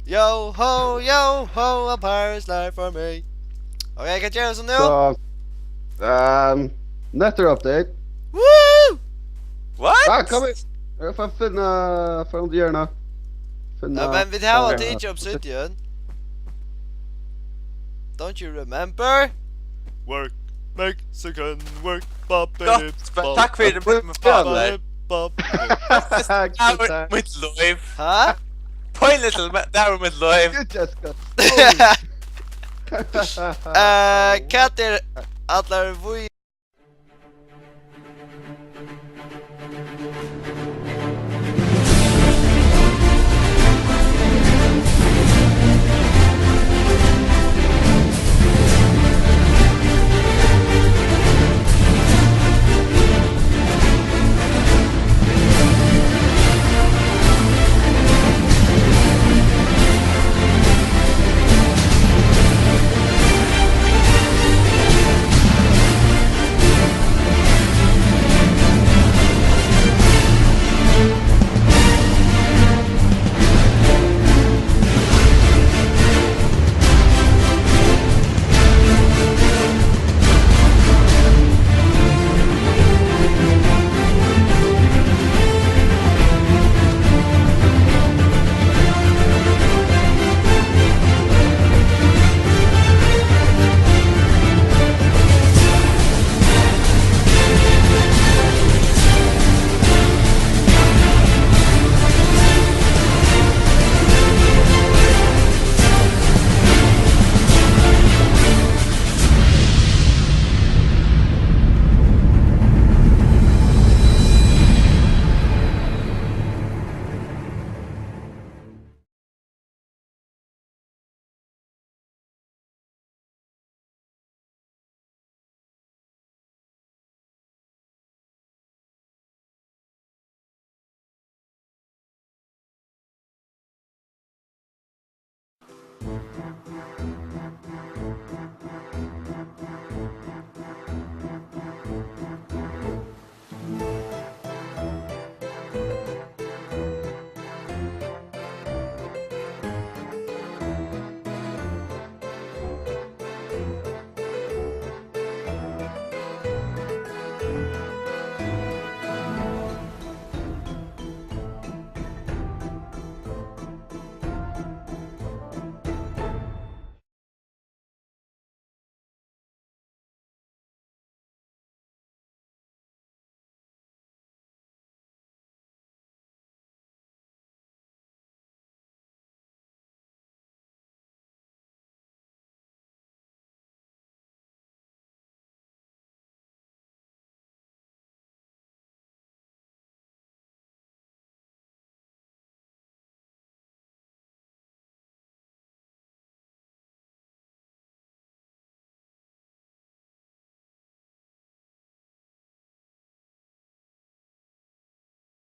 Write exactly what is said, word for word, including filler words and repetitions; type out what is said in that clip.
Yo ho, yo ho, a pirate life for me. Ok, hvat ger hann so nú? So, ehm, nettur update. Woo! What? Ah, kom igjen. Eg får finna, finna undir hjørnet. Finna. Ja, men vit hava, ok, tikið Obsidian. Don't you remember? Work, Mexican work, boppity, gott, bopp, takk fyri, bopp, bopp, bopp. Takk fyri, takk. Mítt lív. Ha? Pínlítið me-, tað var mítt lív. You just got stoned. Eh, hvat er allar